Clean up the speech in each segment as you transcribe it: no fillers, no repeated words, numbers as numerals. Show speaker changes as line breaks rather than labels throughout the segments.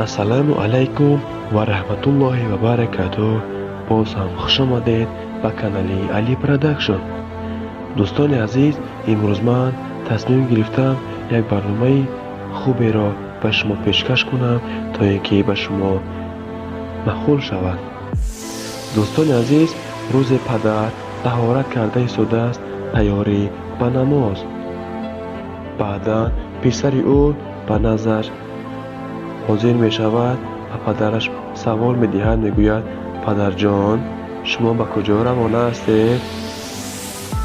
Ассалому алайкум ва раҳматуллоҳи ва баракатуҳ. Боз ҳам хуш омадед ба канали Али Продакшн. Дӯстони азиз, имрӯз ман тасмим гирифтам як барномаи хуберо ба шумо пешкаш кунам, то ин ки ба шумо маъқул шавад. Дӯстони азиз, рӯзе падар таҳорат карда истодааст, тайёрӣ ба намоз. Баъдан писари ӯ ба наздаш ҳозир мешавад ва падараш савол медиҳад, мегӯяд: «Падарҷон, шумо ба куҷо равона ҳастед?»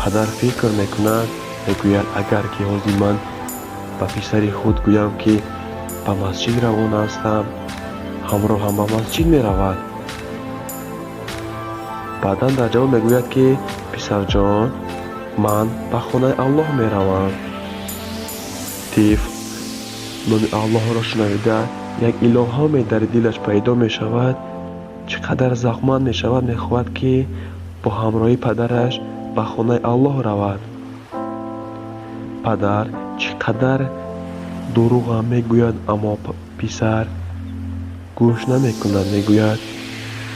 Падар фикр мекунад, мегӯяд: «Агар ки ҳозир ман ба писари худ гӯям, ки ба масҷид равона ҳастам, ҳамроҳам ба масҷид меравад». Баъдан дар ҷавоб мегӯяд, ки «Писарҷон, ман ба хонаи Аллоҳ меравам». Тифл номи Аллоҳро шунавида, як илҳоме дар дилаш пайдо мешавад, чӣ қадар завқманд мешавад, мехоҳад, ки бо ҳамроҳии падараш ба хонаи Аллоҳ равад. Падар чӣ қадар дурӯғам мегӯяд, аммо писар гӯш намекунад, мегӯяд: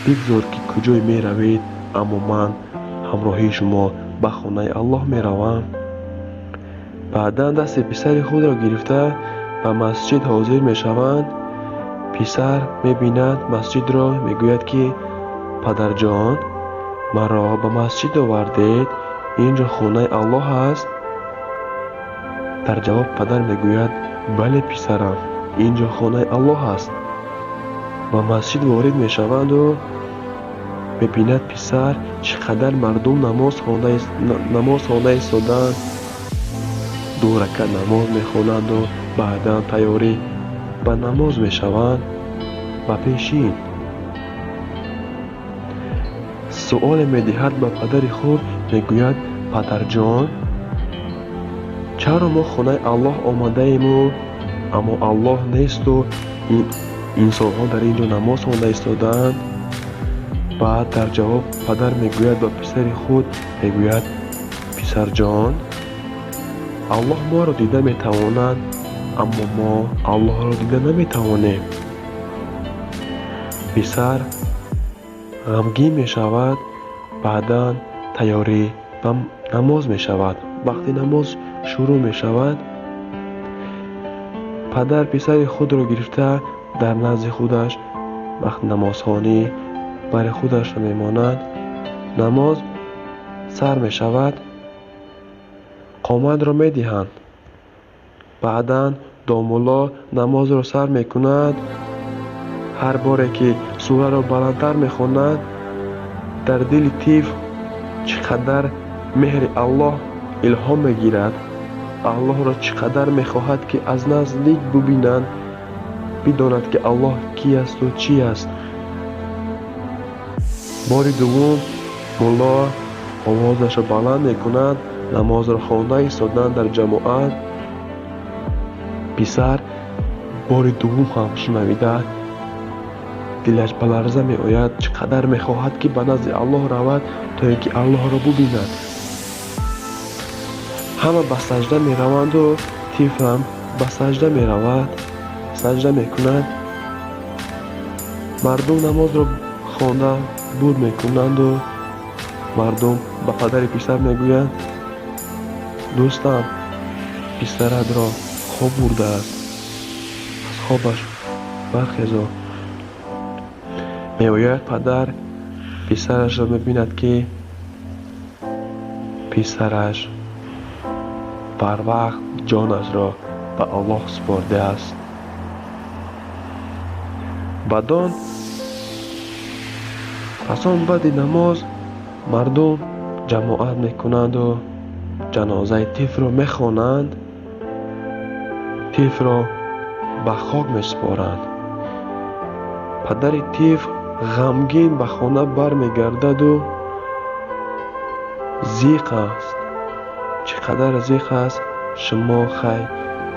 «Бигзор, ки куҷое меравед, аммо ман ҳамроҳии шумо ба хонаи Аллоҳ меравам». Баъдан дасти писари худро гирифта ба масҷид ҳозир мешаванд. Писар мебинад масҷидро, мегӯяд, ки «Падарҷон, маро ба масҷид овардед, ин ҷо хонаи Аллоҳ аст?» Дар ҷавоб падар мегӯяд: «Бале, писарам, ин ҷо хонаи Аллоҳ аст». Ба масҷид ворид мешаванду мебинад писар, чӣ қадар мардум намоз хонда истодаанд, ду ракат намоз мехонанду баъдан тайёрӣ ба намоз мешаванд ба пешин. Суоле медиҳад ба падари худ, мегӯяд: «Падарҷон, чаро мо хонаи Аллоҳ омадаему, аммо Аллоҳ несту инсонҳо дар ин ҷо намоз хонда истодаанд?» Баъд дар ҷавоб падар мегӯяд ба писари худ, мегӯяд: «Писарҷон, Аллоҳ моро дида метавонад, аммо мо Аллоҳро дида наметавонем». Писар ғамгин мешавад, баъдан тайёрӣ ба намоз мешавад. Вақти намоз шурӯъ мешавад, падар писари худро гирифта дар назди худаш вақти намозхонӣ бари худашро мемонад. Намоз сар мешавад, қоматро медиҳанд. Баъдан домулло намозро сар мекунад. Ҳар боре ки сураро баландтар мехонад, дар дили тифл чӣ қадар меҳри Аллоҳ илҳом мегирад, Аллоҳро чӣ қадар мехоҳад, ки аз наздик бубинад, бидонад, ки Аллоҳ ки асту чӣ аст. Бори дуввум мулло овозашро баланд мекунад, намозро хонда истодан дар ҷамоат. Писар бори дуввум ҳам шунавида, дилаш ба ларза меояд, чӣ қадар мехоҳад, ки ба назди Аллоҳ равад, то ин ки Аллоҳро бубинад. Ҳама ба саҷда мераванду тифлам ба саҷда меравад, саҷда мекунад. Мардум намозро хонда буд мекунанду мардум ба падари писар мегӯянд: «Дӯстам, писаратро хоб бурдааст, аз хобаш бархезо». Меояд падар, писарашро мебинад, ки писараш барвақт ҷонашро ба Аллоҳ супордааст. Баъдон пас он баъди намоз мардум ҷамоат мекунанду ҷанозаи тифлро мехонанд, тифлро ба хок месупоранд. Падари тифл ғамгин ба хона бармегардаду зиқ аст, чӣ қадар зиқ аст. Шумо хай,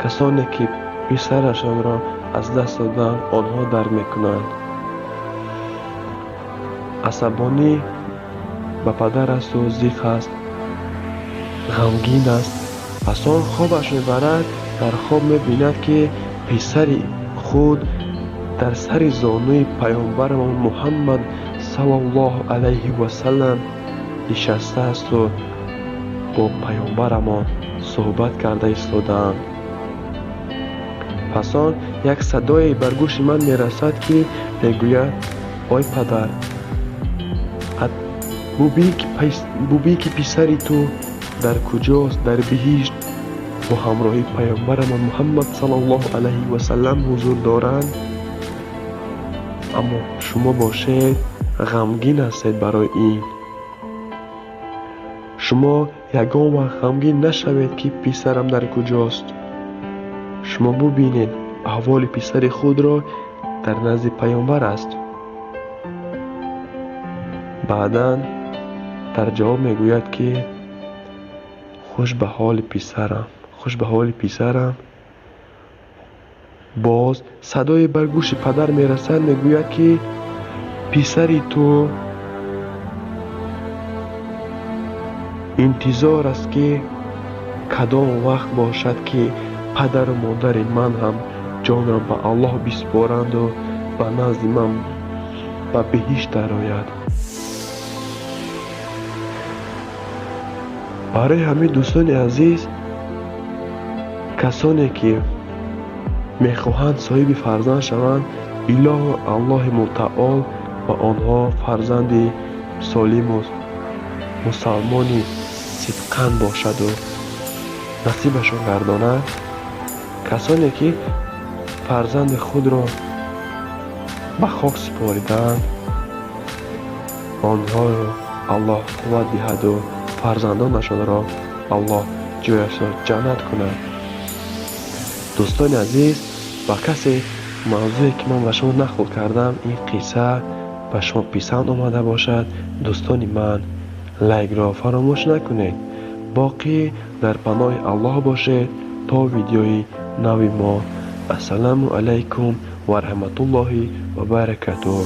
касоне ки писарашонро аз даст доданд, онҳо дарк мекунанд. Асабонӣ ба падар асту зиқ аст, ғамгин аст. Пас он хобаш мебарад, дар хоб мебинад, ки писари худ Дар сари зонуи паёмбарамон Муҳаммад саллаллоҳу алайҳи васаллам нишастаасту бо паёмбарамон суҳбат карда истодаанд. Пас он як садое бар гӯши ман мерасад, ки мегӯяд: «Ой падар, бубин, ки писари ту дар куҷост, дар биҳишт бо ҳамроҳии паёмбарамон Муҳаммад саллаллоҳу алайҳи васаллам ҳузур доранд, аммо шумо бошед, ғамгин ҳастед барои ин. Шумо ягон вақт ғамгин нашавед, ки писарам дар куҷост. Шумо бубинед аҳволи писари худро, дар назди паёмбар аст». Баъдан дар ҷавоб мегӯяд, ки хуш ба ҳоли писарам, хуш ба ҳоли писарам. Боз садое бар гӯши падар мерасад, мегӯяд, ки писари ту интизор аст, ки кадом вақт бошад, ки падару модари ман ҳам ҷонро ба Аллоҳ биспоранду ба назди ман ба биҳишт дарояд. Барои ҳамин, дӯстони азиз, касоне ки мехоҳанд соҳиби фарзанд шаванд, илоҳу Аллоҳи мутаол ба онҳо фарзанди солиму мусалмони сидқан бошаду насибашон гардонад. Касоне ки фарзанди худро ба хок супоридаанд, онҳоро Аллоҳ қувват диҳаду фарзандонашонро Аллоҳ ҷояшро ҷаннат кунад. Дӯстони азиз, ба касе мавзӯе, ки ман ба шумо нақл кардам, ин қисса ба шумо писанд омада бошад, дӯстони ман, лайкро фаромӯш накунед. Боқӣ дар паноҳи Аллоҳ бошед то видеои нави мо. Ассалому алайкум ва раҳматуллоҳи ва баракатуҳ.